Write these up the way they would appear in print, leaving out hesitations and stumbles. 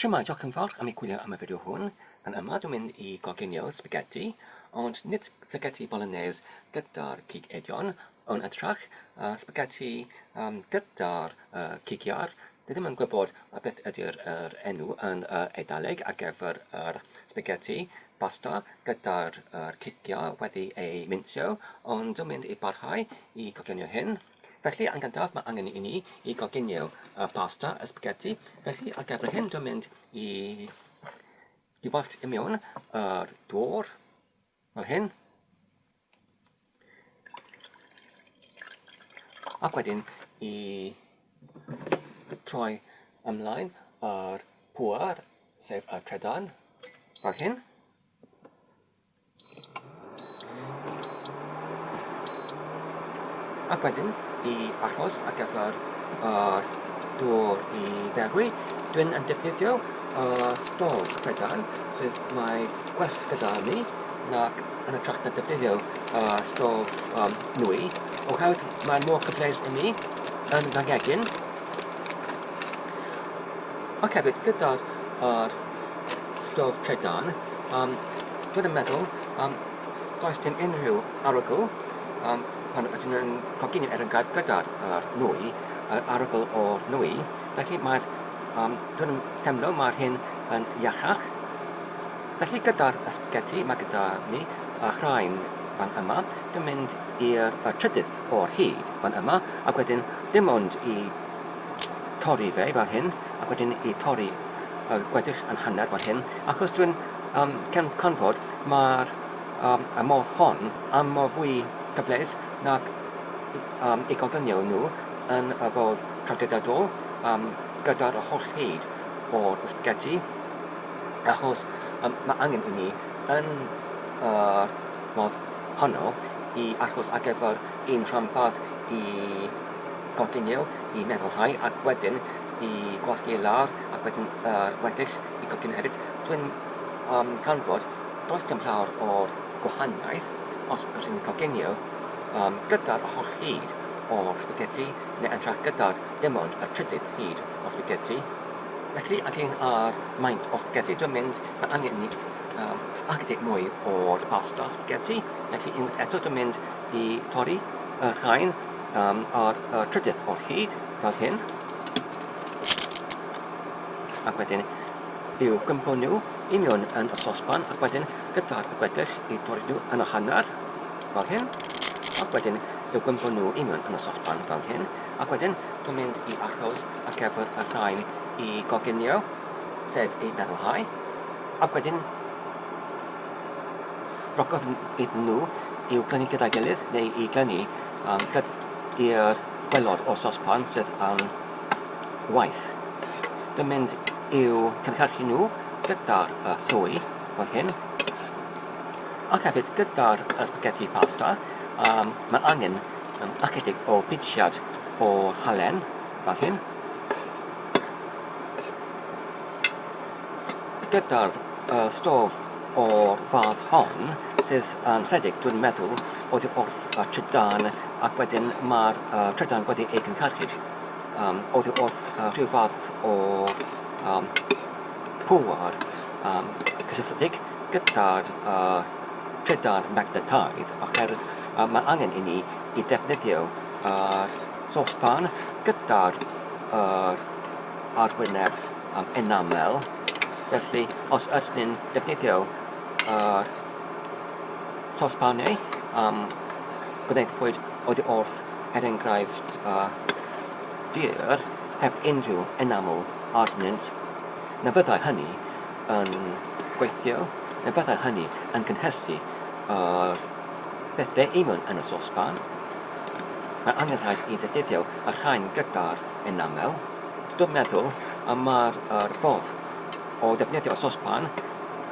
Shwmae, diolch yn fawr am eich gwylio am y fideo hwn. Yn yma dwi'n mynd i goginio spaghetti, ond nid spaghetti bolognese gyda'r cig eidion, ond ytrach spaghetti um, gyda'r uh, cig iâr. Dwi ddim yn gwybod beth ydy'r er enw yn y Eidaleg ar gyfer yr spaghetti pasta gyda'r er cig iâr wedi ei mintio, ond dwi'n mynd i barhau i goginio hyn. Felly, yn gyntaf, mae angen i ni i goginio y pasta, y spaghetti. Felly, ar gyfer hyn, dwi'n mynd i diwallt i mewn yr dŵr, fel hyn. Ac wedyn i troi ymlaen yr pŵer, sef y trydan, fel hyn. Ac wedyn, i achos ar gyfer yr dŵr i ferwi, dwi'n yn defnyddio y stôf trydan sydd mae gwell gyda mi nac yn hytrach na defnyddio y stôf um, nwy, oherwydd mae'n mor cyfleus i mi yn fy nghegin. Ac hefyd gyda'r yr stôf trydan, um, Dwi'n yn meddwl, um, does dim unrhyw arogl um, pan ydyn nhw'n coginio er enghraifft gyda'r er nwy, yr arogl o'r nwy, felly mae'r, um, dwi'n yn teimlo mae'r hyn yn iachach. Felly gyda'r spaghetti mae gyda ni y rhain fan yma, dwi'n mynd i'r trydydd o'r hyd fan yma, ac wedyn dim ond i torri fe fel hyn, ac wedyn i torri y gweddill yn hanner fan hyn, achos dwi'n um, canfod mae'r um, y modd hon am mor fwy cyfleus nag um, i goginio nhw yn y fodd traddodiadol um, gyda'r holl hyd o'r spaghetti, achos um, mae angen i ni yn yr modd honno i achos ar gyfer un rhanbarth i goginio, i meddylhau ac wedyn i gwasgu lawr ac wedyn yr weddill i goginio hefyd. Dwi'n um, canfod does dim llawer o'r gwahaniaeth os ydych chi'n coginio um, gyda'r holl hyd o'r spaghetti neu yn hytrach gyda'r dim ond y trydydd hyd o spaghetti. Felly, ynglyn â'r maint o spaghetti, dwi'n mynd, mae angen i ni um, ychydig mwy o'r pasta spaghetti, felly unwaith eto dwi'n mynd i torri y rhain um, ar y trydydd o'r hyd, fel hyn. Ac wedyn i'w gwympo nhw i mewn yn y sosban ac wedyn gyda'r gweddill i dorri nhw yn y hanner fel hyn ac wedyn i'w gwympo nhw i mewn yn y sosban fel hyn ac wedyn dwi'n mynd i achos ar gyfer y rhain i goginio sef i meddylhau ac wedyn rhag ofn iddyn nhw i'w glynu gyda'i gilydd neu i glynu um, i'r gwaelod o'r sosban sydd yn waith. Dwi'n mynd i'w cynhyrchu nhw gyda'r uh, llwy fel hyn. Ac hefyd gyda'r spaghetti pasta, um, mae angen um, ychydig o bitiad o halen fel hyn. Gyda'r uh, stof o'r fath hon sydd yn rhedeg, dwi'n meddwl, oddi wrth y trydan ac wedyn mae'r uh, trydan wedi ei gynhyrchu um, oddi wrth uh, rhyw fath o um, pŵer um, cysylltiedig gyda'r uh, trydan magnetaidd oherwydd uh, mae angen i ni i defnyddio yr uh, saucepan gyda'r uh, arwyneb um, enamel. Felly, os ydyn ni'n defnyddio yr sosbannau um, gwnaethpwyd oddi wrth, er enghraifft, uh, dur heb unrhyw enamel arnynt, na fyddai hynny yn gweithio, na fyddai hynny yn cynhesu yr bethau i mewn yn y sosban. Mae angen rhaid i ddefnyddio y rhain gyda'r enamel. Dwi'n meddwl y mae'r yr ffordd o ddefnyddio sosban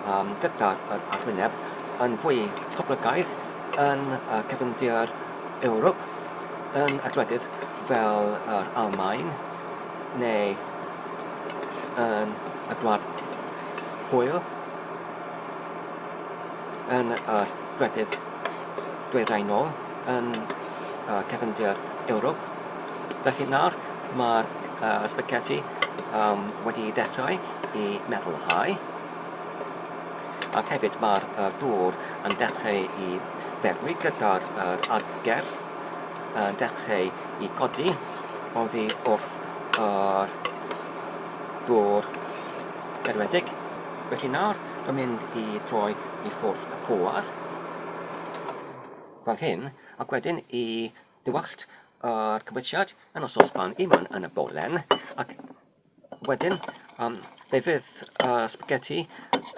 um, gyda'r yr arwyneb yn fwy poblogaidd yn y cefndir Ewrop, yn y gwledydd fel yr Almaen neu yn y gwlad Pwyl, yn y gwledydd dwyrainol yn y cefndir Ewrop. Felly nawr mae'r uh, spaghetti um, wedi dechrau i meddylhau. Ac hefyd mae'r uh, dŵr yn dechrau i ferwi gyda'r uh, argerdd yn dechrau i godi oddi wrth yr dŵr berwedig. Felly nawr dwi'n mynd i droi i ffwrdd y pŵer fel hyn ac wedyn i dywallt yr cymwysiad yn y sosban i mewn yn y bowlen ac Wedyn, um, fe fydd y uh, spaghetti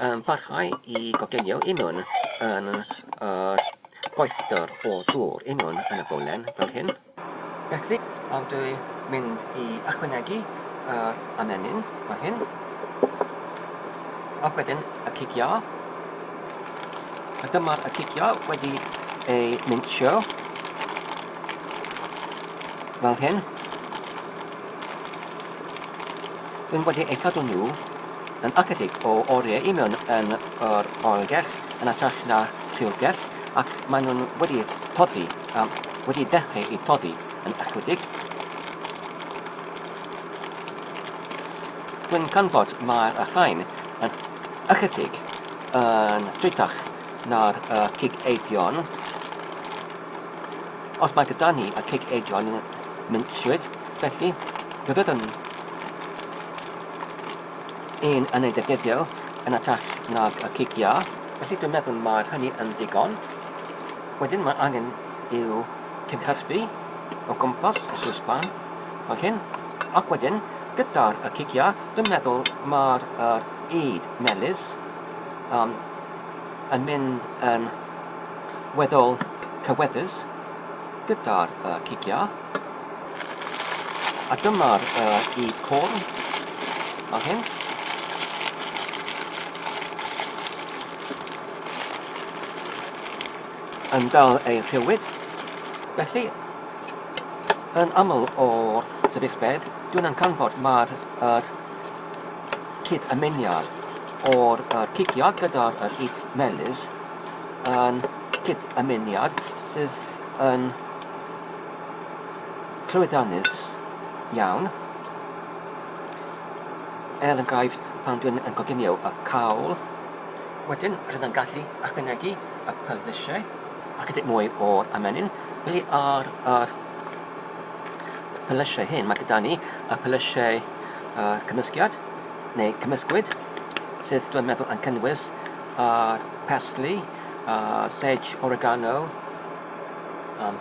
yn parhau i goginio i mewn yn yr poethder o ddŵr i mewn yn y bowlen fel hyn. Felly, um, dwi'n mynd i ychwanegu yr amenyn fel hyn. Ac wedyn y cig iâ. A dyma'r y cig iâ wedi ei mincio fel hyn. Rwy'n wedi eu cadw nhw yn ychydig o oriau i mewn yn yr oergell yn hytrach na rhewgell ac maen nhw'n wedi toddi, um, wedi dechrau i toddi yn ychydig. Dwi'n canfod mae'r rhain yn ychydig yn drutach na'r uh, cig eidion. Os mae gyda ni y cig eidion yn minsiwyd, felly fe fyddwn un yn ei defnyddio yn hytrach nag y cig iâ. Felly dwi'n meddwl mae hynny yn ddigon. Wedyn mae angen i'w cynhyrfu o gwmpas y sosban fel hyn. Ac wedyn, gyda'r y cig iâ, dwi'n meddwl mae'r yr ŷd melys um, yn mynd yn weddol cyweddus gyda'r uh, cig iâ. A dyma'r uh, ŷd corn fel hyn. Yn dal ei rhywyd. Felly, yn aml o'r sefyllfedd, dwi'n yn canfod mae'r er, cyd-ymuniad o'r er, cig iâ gyda'r er, ŷd melys yn cyd-ymuniad sydd yn llwyddiannus iawn. Er enghraifft, pan dwi'n yn coginio y cawl, wedyn rydyn yn gallu ychwanegu y perlysiau a chydig mwy o'r ymenyn. Felly ar yr perlysiau hyn, mae gyda ni y perlysiau uh, cymysgiad, neu cymysgwyd, sydd dwi'n meddwl yn cynnwys yr parsley, uh, sage, oregano,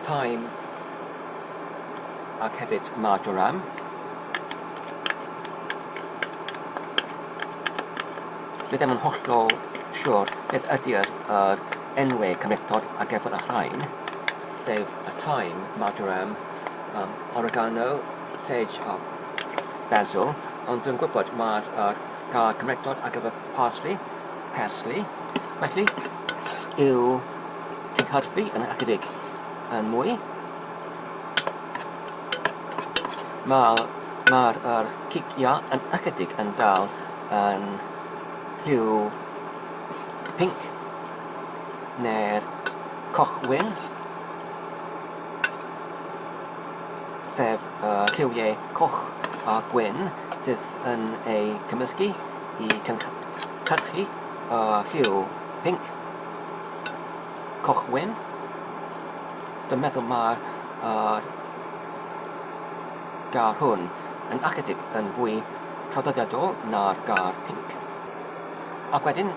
thyme ac hefyd marjoram. Dwi ddim yn hollol siwr beth ydy'r yr enwau cymhlethdod ar gyfer y rhain, sef y thyme, marjoram, um, oregano, sage a basil, ond dwi'n gwybod mae'r uh, gair cymhlethdod ar gyfer parsley, persli, felly yw cynhyrfu yn ychydig yn mwy. Mae'r mae yr cig iâ yn ychydig yn dal yn lliw pinc neu'r coch wyn, sef y lliwiau coch a gwyn sydd yn ei cymysgu i cynhyrchu y lliw pinc, coch wyn. Dwi'n meddwl mae'r yr gair hwn yn ychydig yn fwy traddodiadol na'r gair pinc. Ac wedyn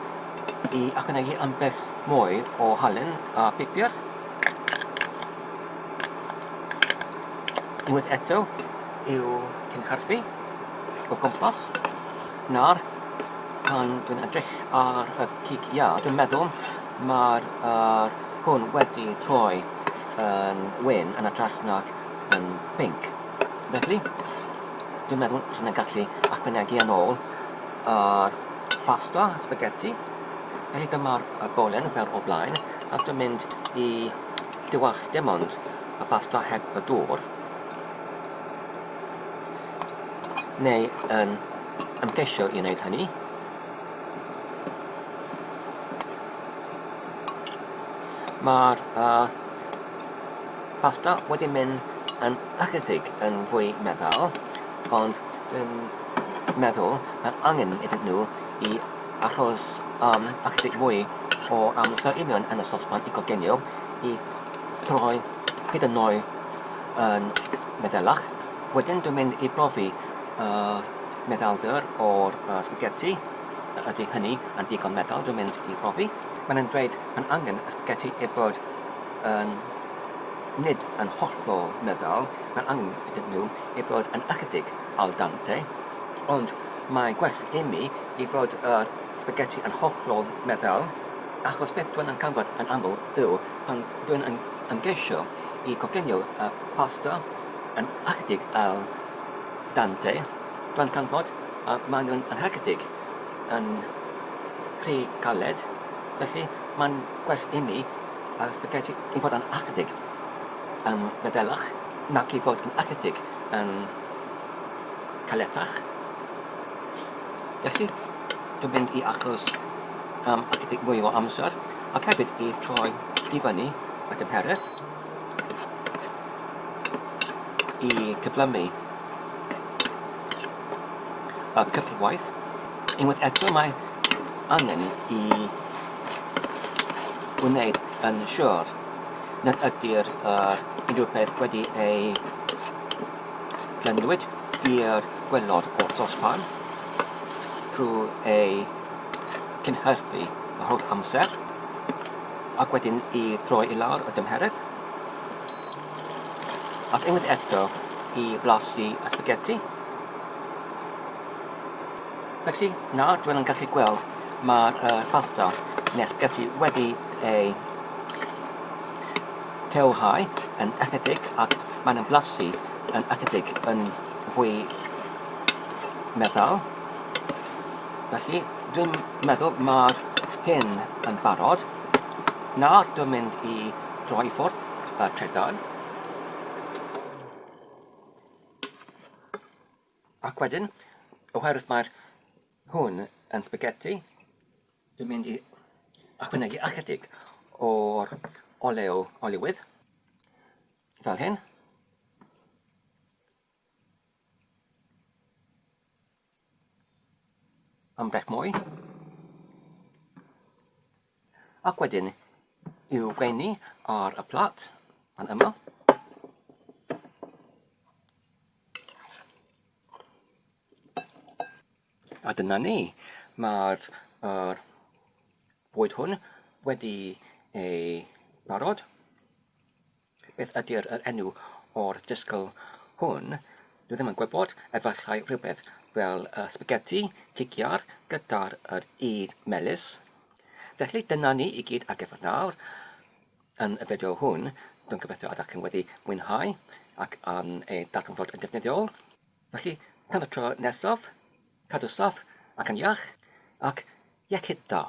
i ychwanegu ambell mwy o halen a pupur. Unwaith eto i'w cynhyrfu o gwmpas. Nawr, pan dwi'n edrych ar y cig iâ, dwi'n meddwl mae'r yr hwn wedi troi yn wyn yn hytrach nag yn binc. Felly, dwi'n meddwl rydyn ni'n gallu ychwanegu yn ôl yr pasta spaghetti. Felly dyma'r y bowlen fel o blaen, ac dwi'n mynd i dywallt dim ond y pasta heb y dŵr. Neu yn ymgeisio i wneud hynny. Mae'r uh, pasta wedi mynd yn ychydig yn fwy meddal, ond dwi'n Dwi'n meddwl mae angen iddyn nhw i aros am ychydig mwy o amser i mewn yn y sosban i goginio i troi hyd yn oed yn meddelach. Wedyn dwi'n mynd i brofi y meddalder o'r spaghetti. Ydy hynny yn ddigon meddal? Dwi'n mynd i brofi. Maen nhw'n dweud mae'n angen y spaghetti i fod yn nid yn hollol meddal, mae angen iddyn nhw i fod yn ychydig al dente, ond mae gwell imi i fod yr spaghetti yn hollol meddal, achos beth dwi'n yn canfod yn aml yw pan dwi'n yn ymgeisio i coginio y pasta yn ychydig al dente, dwi'n canfod maen nhw'n yn ychydig yn rhy galed, felly mae'n gwell imi a'r spaghetti i fod yn ychydig yn feddelach nac i fod yn ychydig yn caletach. Felly, dwi'n mynd i achos am ychydig mwy o amser ac hefyd i troi i fyny y tymheredd i cyflymu y cyfrwaith. Unwaith eto mae angen i wneud yn siŵr nad ydy'r uh, unrhyw peth wedi ei glynwyd i'r gwaelod o'r sospan trwy ei cynhyrfu yr holl amser ac wedyn i droi i lawr y dymheredd ac unwaith eto i blasu y spaghetti. Felly, nawr dwi'n yn gallu gweld mae'r uh, pasta neu spaghetti wedi ei tewhau yn ychydig ac mae'n blasu yn ychydig yn fwy meddal. Felly, dwi'n meddwl mae'r hyn yn barod. Nawr dwi'n mynd i droi i ffwrdd y trydan. Ac wedyn, oherwydd mae'r hwn yn spaghetti, dwi'n mynd i ychwanegu ychydig o'r olew oliwydd, fel hyn. Ambell mwy. Ac wedyn i'w gweini ar y plat, fan yma. A dyna ni, mae'r er bwyd hwn wedi ei barod. Beth ydy'r er enw o'r dysgl hwn? Dwi ddim yn gwybod, efallai rhywbeth fel y spaghetti cigiar gyda'r yr ŷd melys. Felly dyna ni i gyd ar gyfer nawr. Yn y fideo hwn, dwi'n gobeithio ydych chi'n wedi mwynhau ac yn ei darganfod yn defnyddiol. Felly, tan y tro nesaf, cadw saff ac yn iach, ac iechyd da!